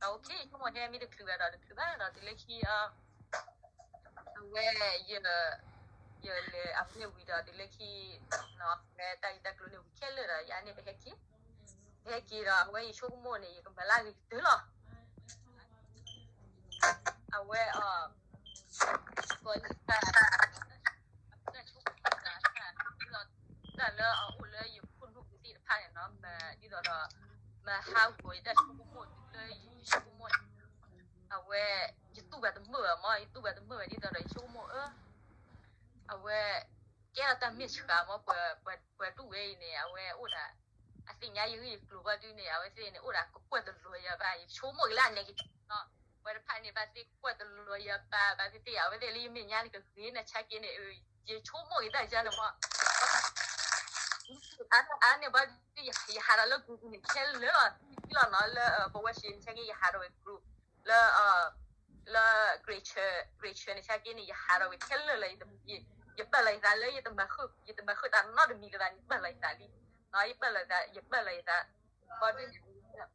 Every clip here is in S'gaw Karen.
ဒီး okay ယဆိကမိၣ်ဟဲမ့ၢ်တချုးဘၣ်ဒီးတချုးဘၣ်ဒီး တုၤလၢခံ အဝဲ ယ ယလဲၤအမ့ၢ်ဝံၤဒီး တုၤလၢခံ အဝဲတၢ်ဂ့ၢ်တၢ်ကျိၤန့ၣ်ဝံၤခဲလၢာ်ဒီး ယအန့ၣ်ပဟဲက့ၤ, ပဟဲက့ၤဒီး အဝဲယဆိကမိၣ်န့ၣ် ယကမၤလၢအဂ့ၤကတၢၢ်လီၤ. အဝဲ ကိးယတၢ် တၢ်ဆိကမိၣ်တၢ် တၢ်လၢအအိၣ်လၢယခိၣ်နူာ်ပူၤသ့ၣ်တဖၣ်န့ၣ်နီၤ, ဒ်သိးဒီး မဟးဂီၤယတၢ်ဆိကမိၣ်တုၤလၢယဆိကမိၣ်န့ၣ်, အဝဲ ယတူၢ်ဘၣ်တမုာ်ဘၣ်မ့ၢ် ယတူၢ်ဘၣ်တမုာ်ဘၣ် ဒ်သိးဒီးယဆိကမိၣ် အၢ အဝဲ ကဲထီၣ်တၢ်မ့ၢ်ဆှးမ့ၢ် ပှၤဒူၣ်ဝဲအံၤန့ၣ် အဝဲအိၣ်ဒၣ် အသ့ၣ်ညါယဂ့ၢ်ယကျိၤဘၣ်ဒုန့ၣ် အဝဲသ့ၣ်န့ၣ် အိၣ်ဒၣ်ကကွၢ်တလီၤယၤဘၣ် ယဆိကမိၣ်က့ၤလၢအ negative နီၤ, ပှၤတဖၣ်န့ၣ် ဘၣ်သ့ၣ်ကကွၢ်တလီၤယၤဘၣ် ဘၣ်သ့ၣ်သ့ၣ် အဝဲသ့ၣ်လၢယမဲာ်ညါန့ၣ်ကဂ့ၤနဆါက့န့ၣ် ယဆိကမိၣ်က့ၤတၢ်ယါန့ၣ်မ့ၢ် အါန့ၣ်ဘၣ်ဒု ယဟးဒီးလၢ Google န့ၣ် ခဲလၢာ်လီၤ လီၤနီၤ လၢပဝဲၡ့ နဆါက့ ယဟးဒီးဝဲ group လၢ လၢ Greater Greater နဆါက့န့ၣ် ယဟးဒီးဝဲခဲလၢာ်လီၤ, ယပာ်လီၤယသးလၢ ယတမၤဃုာ်တၢ်နီတမံၤလၢၤဘၣ်န့ၣ် ယပာ်လီၤယသးလံ, ယပာ်လီၤယသး ယပာ်လီၤယသး ဘီဒုန့ၣ်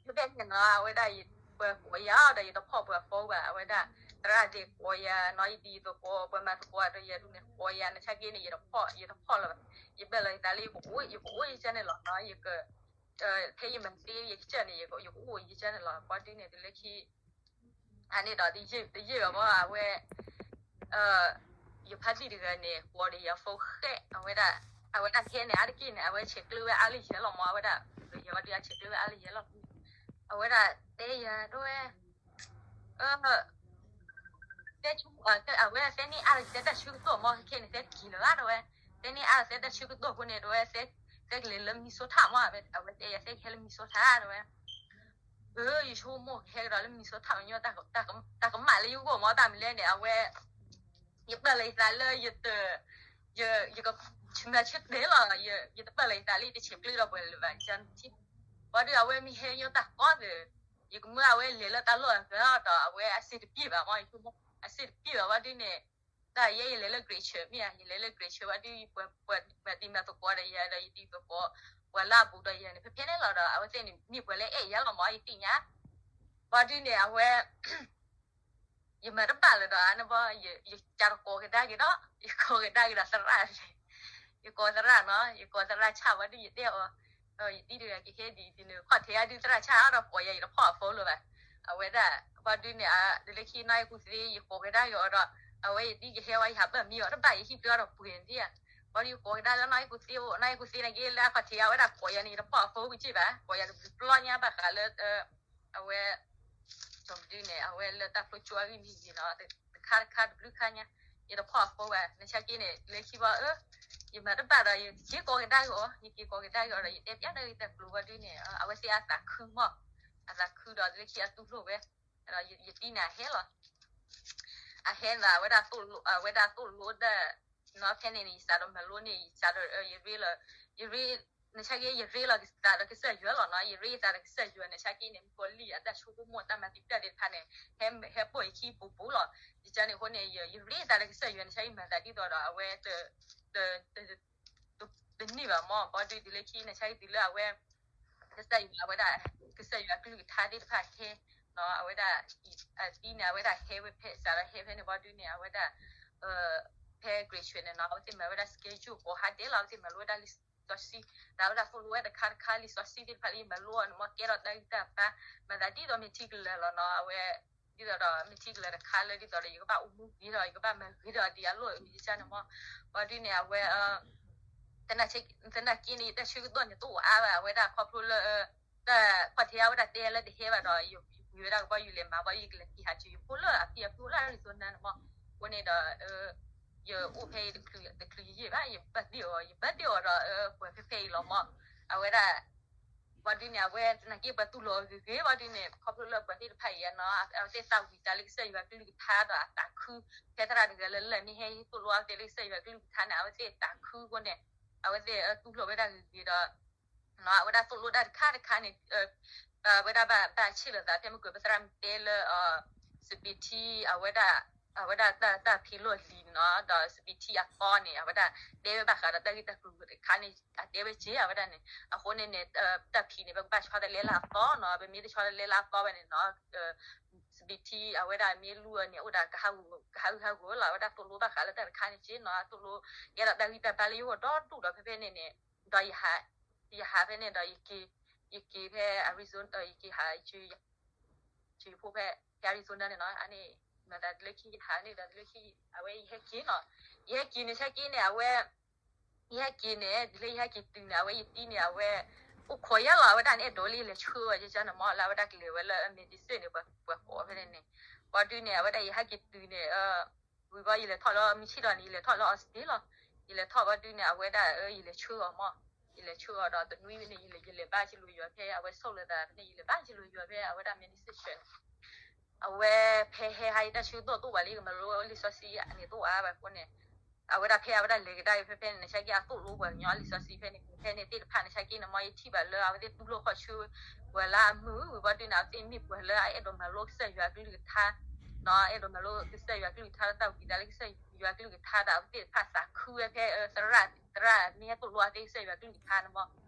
ဖဲဖဲန့ၣ်နီၤ အဝဲဒၣ် ပှၤကိးယၤဒီး ယတဖီၣ်ပှၤ phone ဘၣ် အဝဲဒၣ် သရၣ်ဒဲးကိးယၤနီၤ ယတံၤသကိး ပှၤမၤသကိးဒီးယၤဒုန့ၣ် ကိးယၤ နဆါက့န့ၣ် ယတဖီၣ် ယတဖီၣ်လၢၤဘၣ်, ယပာ်လီၤယသးလၢ ယကအိၣ်ယကစၢ်န့ၣ်လီၤနီၤ, ယက ဖဲယမၤသ့ယကစၢ်န့ၣ် ယကအိၣ်ယကစၢ်န့ၣ်လီၤ ဘီဒုန့ၣ် တုၤလၢခံ အန့ၣ်ဒီး တယံာ်ဘၣ်မ့ၢ် အဝဲ ယဖါတံၢ်တဂၤန့ၣ် ကိးဒီးယၤ phone ဃဲး အဝဲဒၣ် အဝဲဒၣ်ဟဲန့ၣ် အါတက့ၢ်န့ၣ် အဝဲဆဲးကျၢဝဲအါလၢယဲလီၤမ့ၢ် အဝဲဒၣ် ယဝဲဒၣ်အဆဲးကျၢဝဲအါလၢယဲလီၤ, အဝဲဒၣ်တဲယၤ တဲဝဲ တဲ အဝဲတဲန့ၢ်အါဒီးယတဲတၢ်ဆၢကတီၢ်မ့ၢ် ခဲခဲန့ၣ် သဲက့ၤလၢၤဘၣ် တဲဝဲ, တဲန့ၢ်အါဒီးသဲတၢ်ဆၢကတီၢ်အဃိန့ၣ် တဲဝဲ သဲကလဲၤလၢ Minnesota မ့ၢ် အဝဲတဲယၤ သဲကဟဲလၢ Minnesota တဲဝဲ အၢ ယဆိကမိၣ်ကဟဲကဒီးလၢ Minnesota မညီ တၢ်ကမၣ်လၢယဂီၢ်မ့ၢ် တၢ်မနုၤလဲၣ်န့ၣ် အဝဲ ယပာ်လီၤယသးလၢယတ ယကမၤဆၢတဲလီၤ ယတပာ်လီၤယသးလၢယတဆဲးကျၢဒီးပှၤလၢၤဘၣ် ယန့ၣ်ထံၣ်, ဘီဒုအဝဲမ့ၢ်ဟဲညီတၢ်ကီသ့ၣ် ယကမၢအဝဲလဲၤလၢတၢ်လီၢ်အဂၤဒီး အဝဲအစ့တပျ့ၢ်ဘၣ်မ့ၢ် ယဆိကမိၣ် အစ့တပျ့ၢ်ဘၣ်ဘီဒုန့ၣ် တၢ်ယဲယလဲၤလၢ Greater မ့ၢ်ဧါ ယလဲၤလၢ Greater ဘီဒု ပှၤမၤတံၤမၤသကိးဒီးယၤဒီးယတံၤသကိး ပှၤလၢအဘူးဒီးယၤန့ၣ် ဖဲဖဲန့ၣ်လီၤဒီး အဝဲသ့ၣ်န့ၣ် မ့ၢ်ပှၤလၢအဲၣ်ယၤလီၤမ့ၢ် ယသ့ၣ်ညါ ဘီဒုန့ၣ် အဝဲ ယမၤတဘၣ်လၢၤဒီး အန့ၣ်ဘီ ယကးတကိးကဒါက့ၤဒီး ယကိးကဒါက့ၤဒီးသရၣ် ယကိးသရၣ်နီၤ ယကိးသရၣ်ဆၣ်ဘီဒု ယတဲအီၤ ယတံၤတဂၤကဟဲဒ်အံၤဒ်န့ၣ် ခီၣ်ထံးအဒုသရၣ်ဆၣ်ဒီးကိးယၤ ယတဖီၣ်အ phone လၢၤဘၣ် အဝဲဒၣ် ဘီဒုန့ၣ် တုၤလၢခံနီၢ်အဲၣ်ကူၣ်သ့ ယကိးကဒါက့ၤအီၤဒီး အဝဲယတံၤကဟဲဝဲ ယဟးဘၣ်မံအီၤတဘၣ် ယဟံၣ်ပျဲအီၤဒီးပှ့ၤန့ၣ်ဧါ ဘီဒုယကိးကဒါလၢနီၢ်အဲၣ်ကူၣ်သ့အိၣ် နီၢ်အဲၣ်ကူၣ်သ့န့ၣ်က့ လၢအခီၣ်ထံးအဝဲဒၣ်ကိးယၤန့ၣ် ယတဖီၣ်အ phone ဝံၤက့ၢ်ဘၣ် ကိးယၤတဘျုးပျီညါဘၣ်ဃးလၢ အဝဲ ဒ်န့ၣ် အဝဲလၢတၢ်ဖျိကၠိအဂ့ၢ်မ့ၢ်ဂ့ၤနီၤ တခါတခါတဘျုးခါညါ ယတဖီၣ်အ phone ဘၣ် နဆါက့န့ၣ် လၢခံဘီ အၢ ယမၤတဘၣ်ဒီး ယက့ၤကိးကဒါက့ၤအီၤ ယက့ၤကိးကဒါက့ၤအီၤဒီး ယတဲပျဲတၢ်ဂ့ၢ်တၢ်ကျိၤဘီဒုန့ၣ် အဝဲသ့ၣ်အသးခုမး အသးခုဒီး လၢခံအတူၢ်လိာ်ဝဲ ဒီးယတံၤန့ၣ်အဟဲလီၤ အဟဲန့ၣ် အဝဲဒၣ်သိၣ်လိ အဝဲဒၣ်သိၣ်လိဒၣ် နီၤ ဖဲန့ၣ်န့ၣ် ယစးဒီးမၤလိန့ၣ် ယစးဒီး ယရ့လီၤ ယရ့ နဆါက့ ယရ့လီၤကသးဒီးကစၢ်ယွၤလီၤနီၤ ယရ့ယသးဒီးကစၢ်ယွၤ နဆါက့န့ၣ် မုၣ်ကီၤလံၢ်အတၢ်ဆိကမိၣ်တၢ်မၤသံတၢ်သ့ၣ်တဖၣ်န့ၣ် ဟဲပိာ်ယခံပူၤပူၤလီၤ ယကန့ၣ်အဃိန့ၣ် ယရ့ယသးဒီးကစၢ်ယွၤ နဆါက့မၤသးဒ်သိးဒီး အဝဲ တန့ၢ်ဘၣ်မး ဘီဒုတုၤလၢခံ နဆါက့တုၤလၢအဝဲ ကစၢ်ယွၤ အဝဲဒၣ် ကစၢ်ယွၤကလုၢ်ကထါသ့ၣ်တဖၣ်ဟဲ အဝဲဒၣ် အတံၤန့ၣ် အဝဲဒၣ်ဟဲဝဲဖဲ စးဒီးဟဲဖဲန့ၣ်ဘီဒုန့ၣ် အဝဲဒၣ် ဖဲ graduation န့ၣ်နီၤ အဝဲသ့ၣ်မၤဝဲဒၣ် schedule ကိးဟါဒဲးလီၤ အဝဲသ့ၣ်မၤလိဝဲဒၣ်လံာ်စီဆှံ ဒီးအဝဲဒၣ်သိၣ်လိဝဲတခါတခါလံာ်စီဆှံသ့ၣ်တဖၣ်လၢယမၤလိအီၤန့ၣ် မ့ၢ်ကဲထီၣ်တၢ်ဂံၢ်တၢ်ဘါ မၤသးဒ်သိး မ့ၢ်ထံကလၢၤလီၤနီၤ အဝဲ ဒ်သိးဒီး မ့ၢ်ထံကလၢၤတခါလၢဒ်သိးဒီး ယကဘၣ်အိၣ်မူဂ့ၤဒီး ယကဘၣ်မၤဂ့ၤဒီးဒ်အလိၣ်ယကစၢ်န့ၣ်မး ဘီဒုန့ၣ် အဝဲ သနာ်က့န့ၣ် ယတၢ်ဆၢကတီၢ်န့ၣ် တအိၣ်အါဘၣ် အဝဲဒၣ်ခီဖျိလၢ တၢ်ခီၣ်ထံးအဝဲဒၣ်တဲလၢတဟဲဘၣ်ဒီး ယပှ့ၤဝဲဒၣ်ကဘီယူၤလဲၤမၤဘီ ယကလဲၤက့ၤဟးစၢၤယဖိလၢအဖံအဖုလၢ Arizona န့ၣ်မး အဃိန့ၣ်ဒီး ယအိၣ်ဖဲအံၤတချုးယံာ်ဘၣ် ယဘၣ်သ့ၣ်အီၤ ယဘၣ်သ့ၣ်အီၤဒီး ပှၤဖဲဖဲအံၤလီၤမး အဝဲဒၣ် ဘီဒုန့ၣ် အဝဲသနာ်က့ ပှၤတူၢ်လိာ်အဂ့ၤဂ့ၤဘီဒုန့ၣ် ခီဖျိလၢပှၤသ့ၣ်တဖၣ်အံၤနီၤ အဝဲသ့ၣ်သးဝံၤတၢ်လၢကစၢ်ယွၤကလုၢ်ကထါဒီးအသးခု ဖဲသရၣ်တဂၤလၢလၢ်န့ၣ် ဟဲသိၣ်လိအဝဲသ့ၣ်လၢကစၢ်ယွၤကလုၢ်ကထါန့ၣ် အဝဲသ့ၣ်သးခုအဃိန့ၣ် အဝဲသ့ၣ်တူၢ်လိာ်ဝဲဒၣ်ဂ့ၤဂ့ၤဒီး အဝဲဒၣ်သိၣ်လိတၢ်တခါတခါန့ၣ် အဝဲဒၣ်ဘၣ်ဘၣ်ဆ့ၣ်လိာ်သး ဖဲမ့ၢ်ကွၢ်ပသရၣ်မုၣ်တဲလၢ စပံးထံ အဝဲဒၣ် အဝဲဒၣ်တၢ်ဖံးလိၢ်လံၤနီၤ ဒီးစပံးထံအသီန့ၣ် အဝဲဒၣ်တဲဝဲဘၣ်ဃးဒီးတၢ်ဂ့ၢ်တၢ်ကျိၤတခါန့ၣ် အတဲဝဲက့ၤအဝဲဒၣ်န့ၣ် အဃိန့ၣ်န့ၣ် တၢ်ဖံးန့ၣ် ပကဘၣ်ဆီတလဲလၢအသီနီၤ ပမ့ၢ်တဆီတလဲလၢအသီဘၣ်န့ၣ်နီၤ စပံးထံအဝဲဒၣ်မ့ၢ်လူၤအီၤန့ၣ် အိၣ်ဒီးကဟးဂူာ်ဟးဂူာ်ဟးဂီၤလီၤ အဝဲဒၣ်သိၣ်လိဘၣ်ဃးလၢတၢ်တခါန့ၣ်က့နီၤ အသိၣ်လိ ကဲဒီးတၢ်ဂံၢ်တၢ်ဘါလၢယဂီၢ်ဒီဒူၣ်ဒီးဖဲဖဲန့ၣ်န့ၣ် ဒီးယဟး ယဟးဖဲန့ၣ်ဒီး ယက့ၤဖဲ Arizona ယက့ၤဟး ယက့ၤဖိဖဲ ဖဲ Arizona န့ၣ်နီၤ အန့ၣ် မၤသးဒ်လၢခံယဟးန့ၣ်ဒီးဒ်လၢခံ အဝဲယဟဲက့ၤနီၤ ယဟဲက့ၤန့ၣ် ဆဲက့န့ၣ် အဝဲ ယဟဲက့ၤန့ၣ် ဒ်လၢယဟဲက့ၤတုၤန့ၣ် အဝဲယတံၤန့ၣ် အဝဲ အိၣ်ခိးယဲလီၤ အဝဲဒၣ်န့ၣ် အဲၣ်ဒိးလၢယလဲၤဆှၢအီၤယကန့ၣ်မ့ၢ် လၢအဝဲဒၣ်ကလဲၤဝဲလၢ medicine န့ၣ် ပှၤကိးဖဲန့ၣ်န့ၣ် ပှၤဒုန့ၣ် အဝဲဒၣ်ယဟဲက့ၤတုၤန့ၣ် ဝံၤဘီယလဲၤထီၣ်လၢမုၢ်ဆ့ၣ်ဒီးန့ၣ် ယလဲၤထီၣ်လၢ Austin လီၤ ယလဲၤထီၣ်ဘီဒုန့ၣ် အဝဲဒၣ် ယလဲၤဆှၢအီၤမ့ၢ် ယလဲၤဆှၢအီၤဒီးတနွံန့ၣ် ယလဲၤဘၣ်က့ၤလိာ်ယွၤဖဲ အဝဲဆိၣ်လၢသးဖဲန့ၣ် ယလဲၤဘၣ်က့ၤလိာ်ယွၤဖဲ အဝဲဒၣ် medicine အဝဲဖဲဟဲဟး ယတၢ်ဆၢကတီၢ်တအိၣ်ဘၣ်လံ ကမၤလိလံာ်စီဆှံအန့ၣ်တအိၣ်အါဘၣ်အဃိန့ၣ် အဝဲဒၣ်ဖဲအဝဲဒၣ်လဲၤကဒါအံၤ ဖဲဖဲန့ၣ် နဆဲက့ အသိၣ်လိပှၤကညီလံာ်စီဆှံဖဲန့ၣ် ဖဲန့ၣ်သ့ၣ်တဖၣ် နဆဲက့န့ၣ် မ်ယထံၣ်ဘၣ်လၢအဝဲသ့ၣ်သူၣ်လီၢ်ခီၣ်ဆၢ ပှၤလၢအမုာ်ဝံၤဘီဒုန့ၣ် အဝဲသ့ၣ်မ့ၢ်ပှၤလၢအအဲၣ်ဒိးမၤလိကစၢ်ယွၤကလုၢ်ကထါ အဲၣ်ဒိးမၤလိကစၢ်ယွၤကလုၢ်ကထါ လၢတၢ်ဝံသးလၢကစၢ်ယွၤကလုၢ်ကထါဒီး အဝဲသ့ၣ်တဖၣ်သးခုဝဲဖဲ သရၣ် သရၣ်မ့ၢ်ဟဲသိၣ်လိအဝဲသ့ၣ်ကစၢ်ယွၤကလုၢ်ကထါန့ၣ်မ့ၢ်